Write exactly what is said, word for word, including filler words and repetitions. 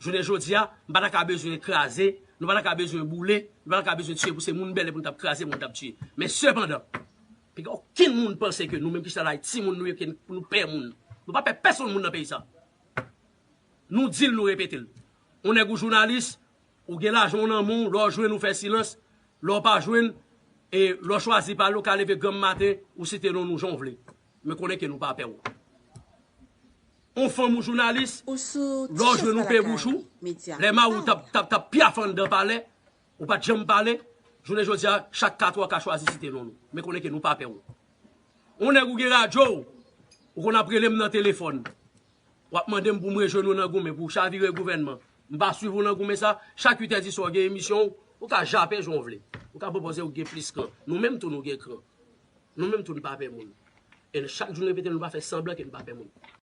Jounen jodi a, m pa ta ka bezwen kraze, nou pa ta ka bezwen boule, nou pa ta ka bezwen tiye pou se moun bèlè pou n t ap kraze, moun t ap tiye. Men sepandan, pika okenn moun panse ke nou menm ki chita la, timoun nou ye, ke nou pè moun. Nou pa pè pèsonn moun nan peyi sa. Nou di l, nou repete l. Ou nèg ou jounalis, ou gen lajan w nan men w, lè w jwenn ou fè silans, lè w pa jwenn, e lè w chwazi pale, ou ka leve granm maten, ou site non nou jan w vle. Men konnen ke nou pa pè w. On fanm ou jounalis, lè w jwenn ou pe bouch ou, lè mari w t ap, t ap, t ap pyafe anndan palè, ou pa t janm pale, jounen jodi a, chak katwa w ka chwazi site non nou. Men konnen ke nou pa pè w. On nèg ou gen radyo w, ou konn ap rele m nan telefòn. W ap mande m pou m rejwenn ou nan goumen, pou chavire gouvènman. M pa swiv ou nan goumen sa, chak uit è di swa w gen emisyon w, ou ka jape jan w vle. Ou ka pwopoze ou gen plis kran. Nou menm tou nou gen kran. Nou menm tou nou pa pè moun. E chak jou nou repete nou pa fè sanblan ke nou pa pè moun.